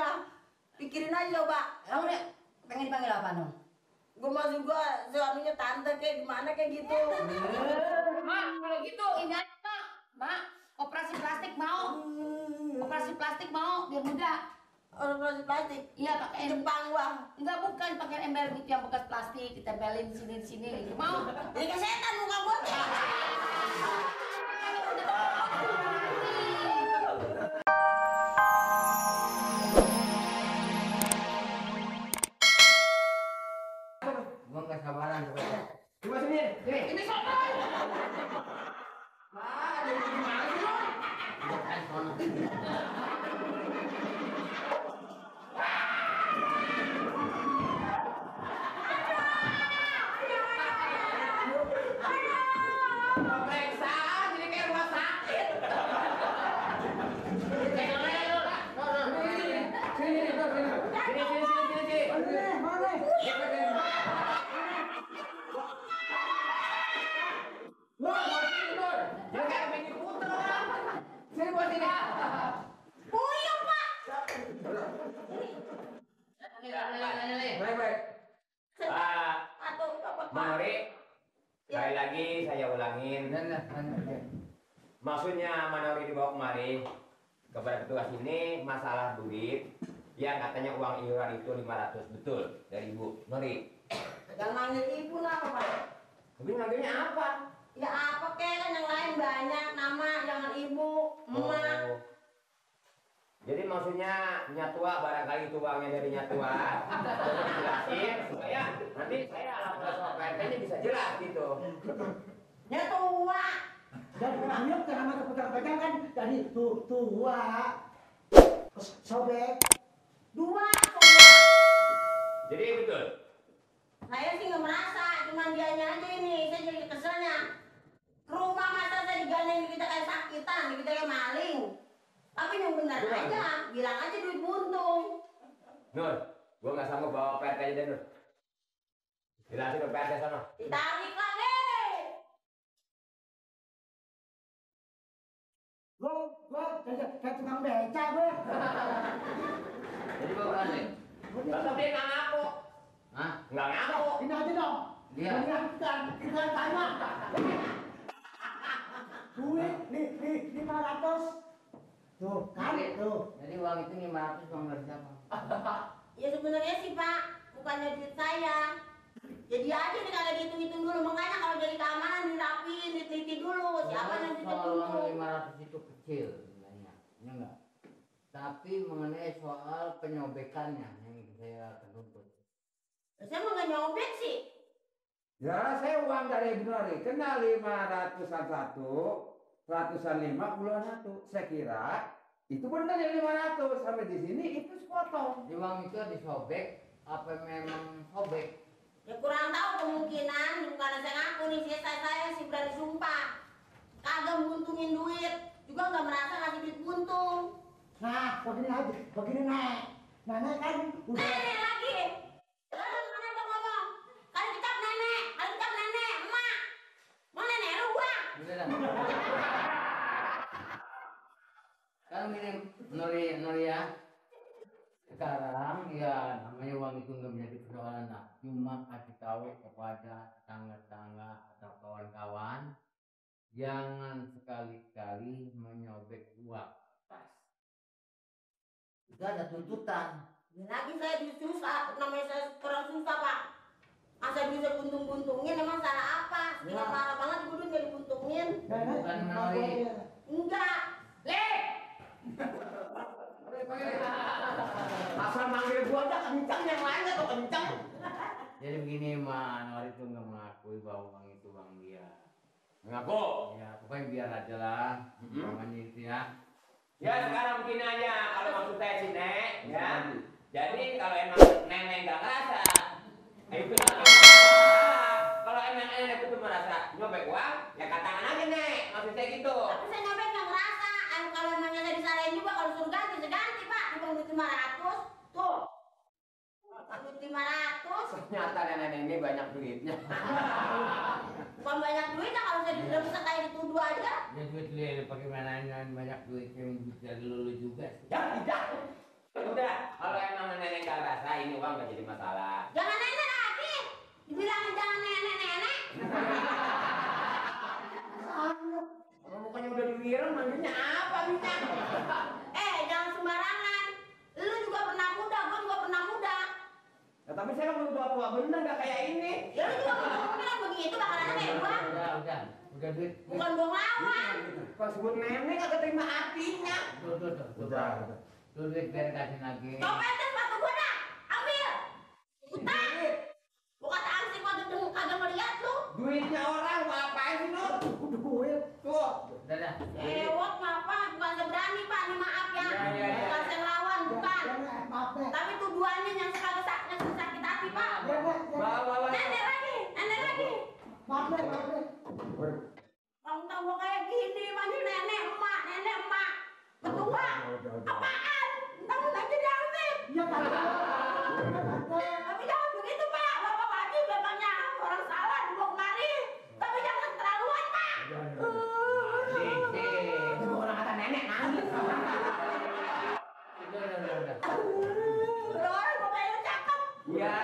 manggilnya. Pikirin aja coba. Kamu nih pengen dipanggil apa dong? Gue mah juga suaminya tante kayak gimana kayak gitu. Mak, kalau gitu ini aja, Mak. Operasi plastik mau? Operasi plastik mau biar muda. Operasi plastik? Iya pakai Jepang bang. Enggak bukan pakai ember gitu yang bekas plastik ditempelin di sini gitu. Mau? Ini kesehatan muka gue. Gua nggak sabaran coba. Coba sini. Ini soto. Wah, ada di mana sih lo? Bukan sono. Pemeriksaan jadi kayak rumah sakit. Manori, sekali lagi saya ulangin. Maksudnya Manori dibawa kemari kepada petugas ini masalah duit yang katanya uang iuran itu 500 betul dari Ibu Nori. Yang manggil ibu lah apa? Tapi manggilnya apa? Ya apa kek kan yang lain banyak nama jangan ibu, emak. Oh. Jadi maksudnya nyatua barangkali itu uangnya dari nyatua. Jadi dijelasin supaya nanti saya lapor sama PRT-nya bisa jelas gitu. Nyatua. Dan orangnya karena kepegang-pegang kan dari tua sobek Dua. Jadi betul. Saya sih nggak merasa, cuman dianya aja ini. Saya jadi keselnya. Ke rumah masa saya digandeng kita kayak sakitan, kita kayak maling. Tapi yang benar aja, bilang aja duit buntung. Nur, gua nggak sanggup bawa PRT aja deh Nur. Jelasin ke PRT sana. Ditarik lagi. gue kayak tukang beca gue. Jadi bawa nih. Tetap dia nggak ngaku. Hah? Nggak ngaku. Ini aja dong. Dia. Kita tanya. Duit nih 500. Tuh kan tuh. Jadi uang itu 500 uang dari siapa? Ya sebenarnya sih Pak, bukannya duit saya. Jadi aja nih kagak dihitung-hitung dulu. Makanya kalau jadi keamanan dirapiin, diteliti dulu. Siapa yang Soal uang dihitung? 500 itu kecil sebenarnya, ya enggak? Tapi mengenai soal penyobekannya yang saya tuntut. Saya mau nggak nyobek sih. Ya, saya uang dari Ibu Nori. Kena 500-an satu, 100-an 50-an satu. Saya kira itu benar ya 500. Sampai di sini itu sepotong. Di uang itu disobek, apa memang sobek? Ya kurang tahu kemungkinan. Bukan saya ngaku nih, saya sih berani sumpah. Kagak nguntungin duit. Juga nggak merasa ngasih duit buntung. Nah, begini naik. Nenek kan udah. Nenek lagi. Lalu mana gua ngomong? Kali dicap nenek, emak. Mau nenek lu gua. Udah dah. Sekarang gini, Nori ya. Sekarang ya namanya uang itu nggak menjadi persoalan lah. Cuma kasih tahu kepada tetangga-tetangga atau kawan-kawan, jangan sekali-kali menyobek uang tas. Itu ada tuntutan. Ya lagi saya duit susah, namanya saya orang susah Pak. Masa bisa buntung-buntungin, emang salah apa? Tinggal parah banget gue duit gak dibuntungin. Bukan Nori. Enggak. Asal manggil gua aja kencang, yang lain atau kencang. Jadi begini mah, Nori itu nggak mengakui bahwa uang itu uang dia. Ngaku. Ya pokoknya biar aja lah, namanya itu ya. Ya sekarang begini aja, kalau maksud saya sih Nek, ya. Jadi kalau emang nenek nggak ngerasa, itu kalau emang nenek itu merasa nyobek uang, ya katakan aja Nek, maksud saya gitu. Tapi saya nyobek nggak ngerasa. Kalau emangnya saya disalahin juga, kalau suruh ganti, saya ganti Pak. Di duit 500, tuh. Duit 500. Ternyata nenek ini banyak duitnya. Bukan banyak duit, kalau saya udah bisa kayak dituduh aja. Ya duit lu pakai mana banyak duit yang dari lu juga. Ya tidak. Udah, kalau emang nenek gak rasa ini uang gak jadi masalah. Jangan nenek lagi. Dibilangin jangan nenek. Kalau mukanya udah diwiran, manggilnya apa minta? Jangan sembarangan. Lu juga pernah muda, gua juga pernah muda. Ya, tapi saya belum tua-tua bener gak kayak ini. Ya lu juga kemungkinan begitu bakalan kayak gua. Udah duit. Bukan gua ngelawan. Pas sebut nenek kagak terima hatinya. Udah. Tuh duit biar kasih lagi. Copetnya sepatu gua dah. Ambil. Utang. Gua kata ansip kagak ngeliat lu. Duitnya orang mau apain sih Nur? Duit. Tuh. Udah. Ewot ngapa? Bukan seberani pak, ini maaf ya. Ya. Bukan saya ngelawan, bukan. Maaf, Nek. Tapi tuduhannya yang sakit hati pak. Bawa. Nenek lagi. Maaf, Nek. Kamu tahu gua kayak gini, manggil nenek emak. Ketua. Apaan? Tahu lagi dia ansip. Iya, Pak. Tapi jangan begitu pak. Bapak Haji bapaknya orang salah dibawa kemari. Tapi jangan keterlaluan pak. Itu orang kata nenek nangis. Udah. Orang bapaknya lu cakep. Ya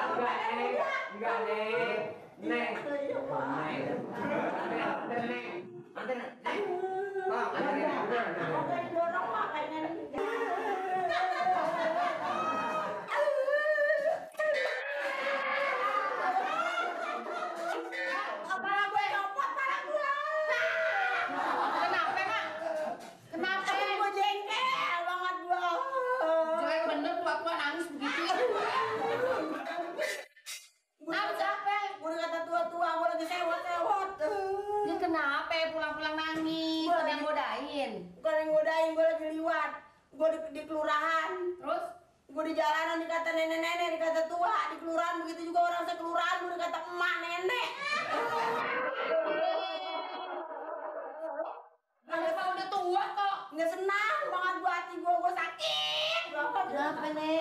enggak nek. Neng. Oke didorong pak kayaknya. Kepala gue copot, kepala gue. Kenapa, Mak? Kenapa? Tapi gue jengkel banget gue. Jelek bener tua-tua nangis begitu ya. Kenapa capek? Gue udah kata tua-tua, gue lagi sewot. Ini kenapa pulang-pulang nangis? Ada yang godain. Bukan yang godain, gue lagi liwat. Gue di kelurahan. Terus? Gue di jalanan dikata nenek-nenek, dikata tua. Di kelurahan begitu juga orang sekelurahan gue dikata emak nenek. Kenapa udah tua kok? Nggak senang banget gue hati gue sakit banget. Kenapa, Nek?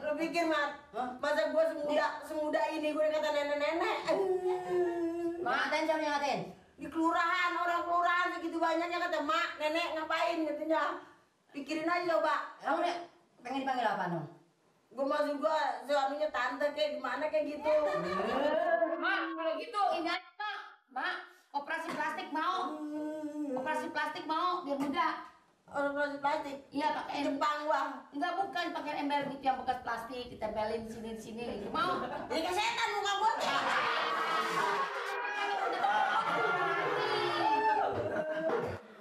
Lu pikir mat, masa gue semuda ini gue dikata nenek-nenek. Ngatain siapa yang ngatain? Di kelurahan, orang kelurahan segitu banyaknya kata mak, nenek ngapain katanya. Pikirin aja coba. Kamu, Nek, pengen dipanggil apa, Nong? Gue masuk gue suaminya tante kayak gimana kayak gitu. Mak, kalau gitu ini aja, Mak. Mak, operasi plastik mau? Operasi plastik mau biar muda. Operasi plastik. Iya, pakai Jepang gua. enggak bukan pakai ember gitu yang bekas plastik ditempelin di sini gitu. Mau? Jadi kayak setan muka gua.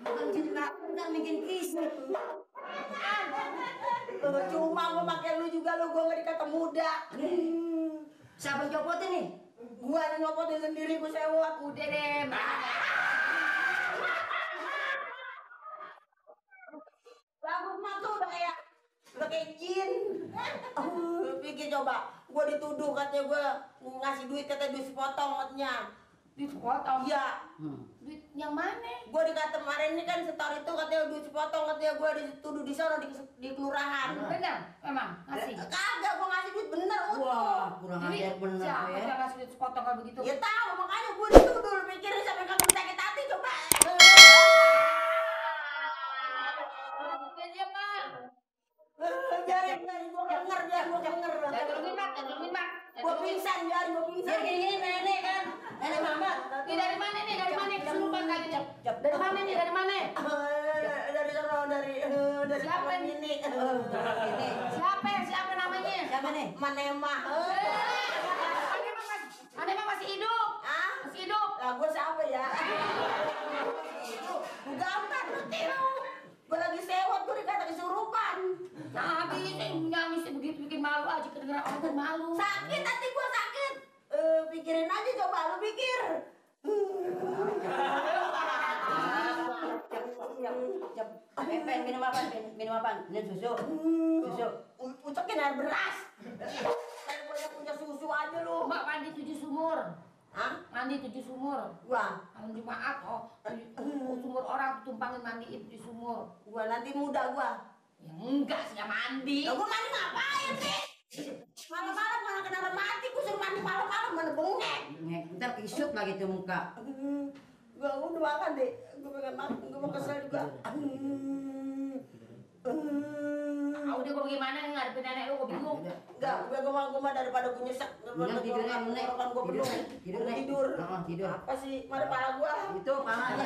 Bukan cerita, ntar bikin kisah. Cuma gua pakai lu juga lu gua nggak dikata muda. Siapa yang copotin nih? Gua yang nyopotin sendiri gua sewot. Udah deh, Mak. Rambut mah tuh udah kayak jin. Pikir coba, gua dituduh katanya gua ngasih duit katanya duit sepotong katanya. Duit sepotong. Iya, Duit yang mana? gua dikata kemarin ini kan setor itu katanya duit sepotong katanya gua dituduh di sana di kelurahan. Bener, memang ngasih. Kagak gua ngasih duit bener utuh. Wah, kurang Jadi ajar bener siapa ya. yang ngasih duit sepotong kayak begitu? Ya tahu makanya gua dituduh pikirin sampai kamu sakit hati coba. Mungkin dia, Mak. Biarin gua denger biar gua denger. Jangan tolongin, Mak. Jangan tolongin, Mak. Gua pingsan biar gua Biar pingsan. gini-gini nenek kan. Nenek mama. Ini dari mana nih? Dari mana? Kesurupan kali nih. Dari mana nih? Dari mana? Dari sana dari Siapa tempat nih? ini. Ini. Siapa? Siapa namanya? Siapa nih? Manema. Ane mah masih hidup. Ah, Masih hidup. lah gua siapa ya? Gampang ngerti lu. Gua lagi sewot gua dikata kesurupan. Nah, habis nangis begitu bikin malu aja kedengeran orang tuh malu. Sakit hati gua sakit. Pikirin aja coba lu pikir. Pengen minum apa? Minum apa? Minum susu. Susu. Ucekin air beras. Kayak gua yang punya susu aja lu. Mbak mandi 7 sumur. Hah? Mandi 7 sumur. Gua Malam Jumat, sumur orang tumpangin mandiin di sumur. nanti muda gua. Ya enggak sih, ya mandi. Lah gua mandi ngapain sih? Malam-malam mana kena mati gua suruh mandi malam-malam mana bengek. Ntar kisut lagi tuh muka. Gua udah makan deh. Gua pengen makan, gua mau kesel juga. udah gue gimana ngadepin nenek lu, gue bingung. Enggak, gue mah daripada gue nyesek, daripada Tidur, gue Nek. gue penuh, Tidur, Nek. tidur. Tidur. Apa sih, mana pala gue? Itu pala.